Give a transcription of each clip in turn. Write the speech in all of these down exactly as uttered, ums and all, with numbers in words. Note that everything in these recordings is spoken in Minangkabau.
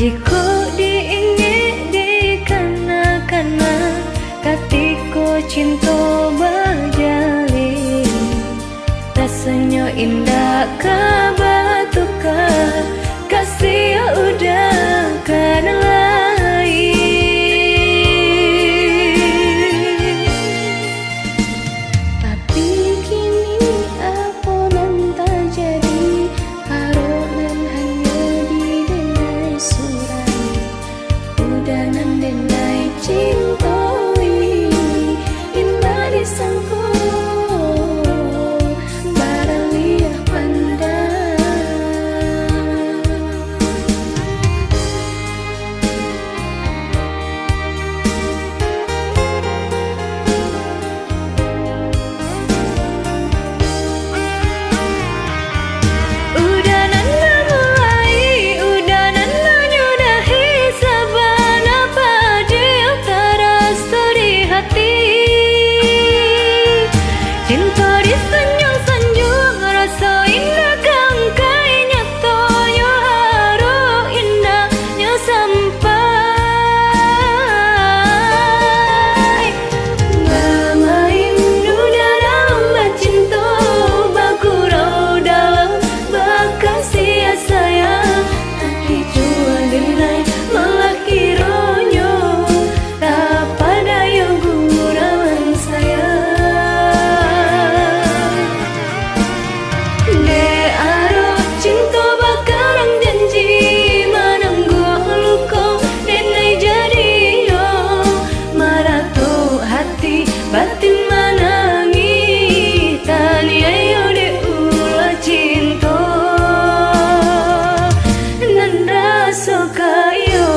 Iko diingek dikana-kana, katiko cinto bajalin, rasonyo indak ka batuka, kasih udah kan lain. Tapi kini apo nan tajadi, harok nan hanyo didenai surang. Udah nan denai cintoi, indak disangko baraliah pandang. Udah nan lah mulai, udah nan lah nyudahi, sabana padiah taraso di hati. Cinto disanjuang-sanjuang, raso indak kangkai, nyatonyo harok indak nyo sampai. Bamain dunia dalam bacinto, bagurau dalam bakasiah sayang. Takicuah denai malah kironyo, tapadayo gurauan sayang. Dek arok cinto bakarang janji, manangguah luko denai jadinyo, maratok hati batin manangih, taniayo dek ulah cinto nan raso kayo.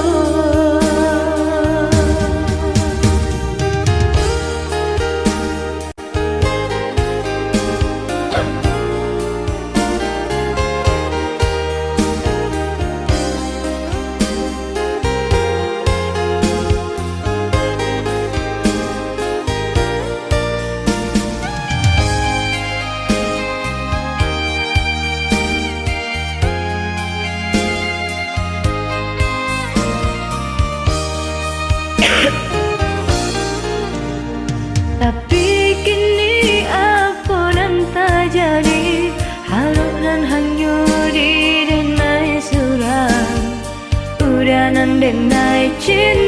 Tapi kini apo nan tajadi, harok nan hanyo didenai surang. Udah nan denai cinto